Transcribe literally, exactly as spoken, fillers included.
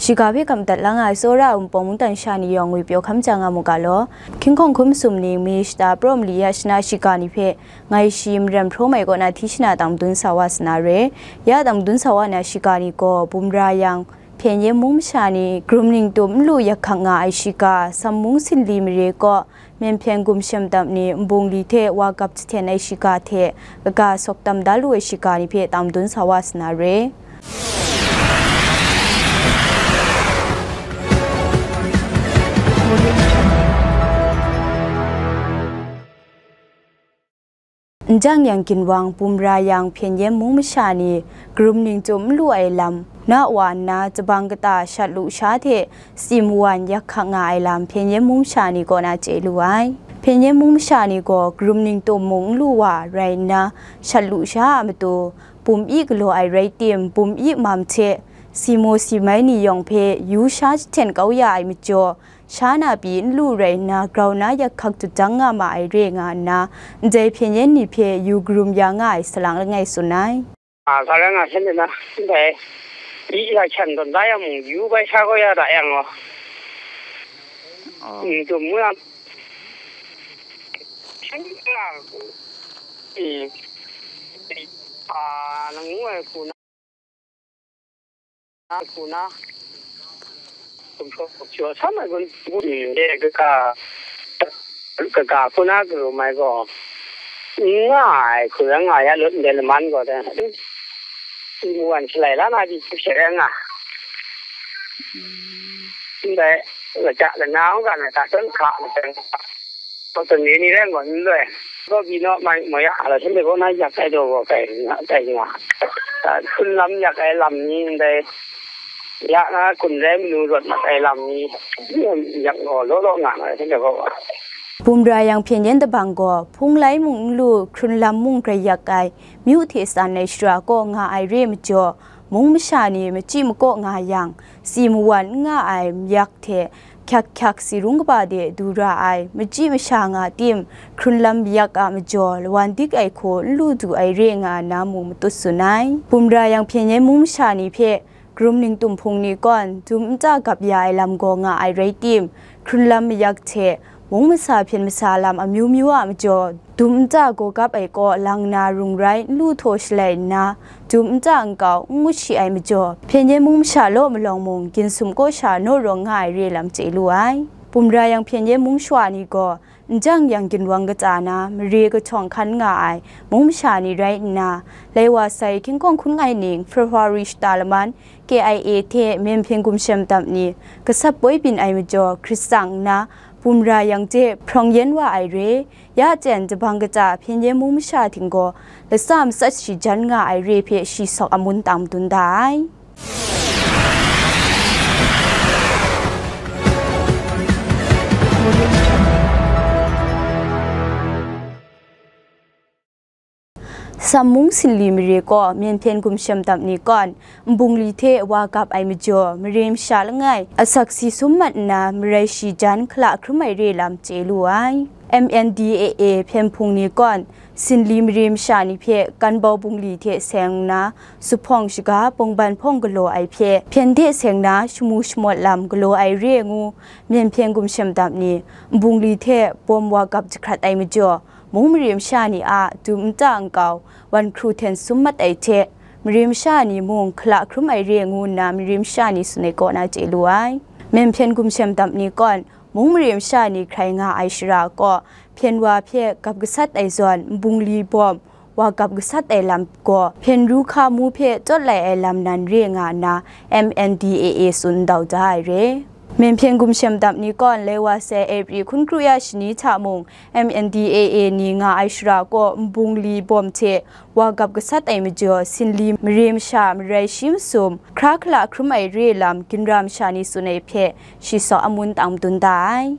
Shiga hpe hkam dat la nga ai tsawra a Wunpawng mungdan sha ni yawng ngwi pyaw hkam ja nga mu ga law. Hkying hkawng hkum sum ning mi shata praw mali ya shana shiga ni hpe ngai shi maram hpraw mai kaw na hti shana tang madun sa wa sa na re. Ya tang madun sa wa na shiga ni gaw, Bumra yang Hpyen Yen mung masha ni, Grum Ningtum nlu yak hkak nga ai shiga, Sam mung Sinli mare kaw, Myen Hpyen Gumshem Dap ni, Nbungli hte Wa Gap jahten ai shiga hte, kaga sawk tam da lu ai shiga ni hpe tang madun sa wa sa na re. Njang yang ginwang Bumra yang Hpyen Yen mung masha ni Grum Ningtum n lu ai lam na wa nna, Tsabang kata shat lu sha hte si mawan yak hkak nga ai lam Hpyen Yen mung masha ni kaw na chye lu ai. Hpyen Yen mung masha ni gaw Grum Ningtum mung n lu wa rai nna, shat lu sha a matu, bum i galaw ai rai tim, bum i mam hte si maw si mai ni yawng hpe yu sha jahten kau ya ai majaw, sha na pyi n lu rai nna, grau na yak hkak jut jang nga ma ai re nga nna, ndai Hpyen Yen ni hpe yu karum ya nga ai salang langai tsun ai. A, sa rai nga seng na, ndai, i ya hkyan tawn da yang mung, yu bai sha kau ya da yang gaw, oh, mm, dum mu yang, mm, a, nang ngu ai hku na, a, hku na, Shaw sam ai gun, gun de kaga, kaga hku na karum ai gaw, n nga ai hku rai nga ya lut ndai laman gaw de, n wan shalai la na pyi hte rai nga. Ndai, lata lana mung ga na hta teng hka, Hpawt ni ni rai ngai n loi. Gaw, binaw mai, mai ya, ala hten de gaw na yak ai daw gaw kai, na kai nga. A, hkrun lam yak ai lam ni ndai, ya na kun rai manu rawt mat ai lam ni, yak gaw law law nga, ala hten de gaw. Bumra yang Hpyen Yen dabang gaw, hpung lai mung n lu, hkrun lam mung grai yak ai, myu hte san ai shara kaw nga ai re majaw, mung masha ni machyi makaw nga yang, si mawan n nga ai mayak hte, hkyak hkyak si rung kaba de du ra ai, machyi masha nga tim, hkrun lam mayak a majaw, lawan dik ai hku n lu du ai re nga na mung matut tsun ai. Bumra yang Hpyen Yen mung masha ni hpe, Grum Ningtum hpung ni kawn, dum nta gap ya ai lam gaw nga ai rai tim, hkrun lam mayak hte, mung masa hpyen masa lam amyu myu a majaw, dum nta gaw gap ai kaw lang na rung rai n lu htaw shalai nna, dum nta nkau n ngut shi ai majaw, Hpyen Yen mung masha law malawng mung, ginsum kaw sha naw rawng nga ai re lam chye lu ai. Bumra yang Hpyen Yen mung shawa ni gaw, njang yang ginwang kata na, mare kahtawng hkan nga ai, mung masha ni rai nna, lai wa sai hkying hkawng hkun ngai ning, February shata laman, K I A hte Myen Hpyen Gumshem Dap ni, gasat poi byin ai majaw, hkrit tsang nna, Bumra yang hte hprawng yen wa ai re, ya jen Tsabang kata Hpyen Yen mung masha ting gaw, latsa matsat shi jan nga ai re hpe shi sawk amun tang madun da ai. Sam mung Sinli mare kaw, Myen Hpyen Gumshem Dap ni kawn, Nbungli hte wa gap ai majaw, mare masha langai, asak si sum mat nna, marai shi jan hkala hkrum ai re lam chye lu ai. M N D A A hpyen hpung ni kawn, Sinli mare masha ni hpe, Kanbau bungli hte seng nna, zuphpawng shaga, bawngban hpawng galaw ai hpe, hpyen hte seng na, shamu shamawt lam galaw ai re ngu, Myen Hpyen Gumshem Dap ni, Nbungli hte bawm wa gap jahkrat ai majaw, mung mare masha ni a dum nta nkau, wan hkru hten sum mat ai hte, mare masha ni mung hkala hkrum ai re ngu nna mare masha ni tsun ai kaw na chye lu ai. Myen Hpyen Gumshem Dap ni kawn, mung mare masha ni hkrai nga ai shara kaw, hpyen wa hpe gap gasat ai zawn, Nbungli bawm, wa gap gasat ai lam gaw, hpyen ru hka mu hpe tawt lai ai lam nan re nga nna, M N D A A tsun ndau da ai re. Myen Hpyen Gumshem Dap ni kawn, lai wa sai April hkun kru ya shani hta mung, M N D A A ni nga ai shara kaw, Nbungli bawm hte wa gap gasat ai majaw, Sinli mare masha marai shi masum, hkra hkala hkrum ai re lam, ginra masha ni tsun ai hpe, shi sawk amun tang madun da ai.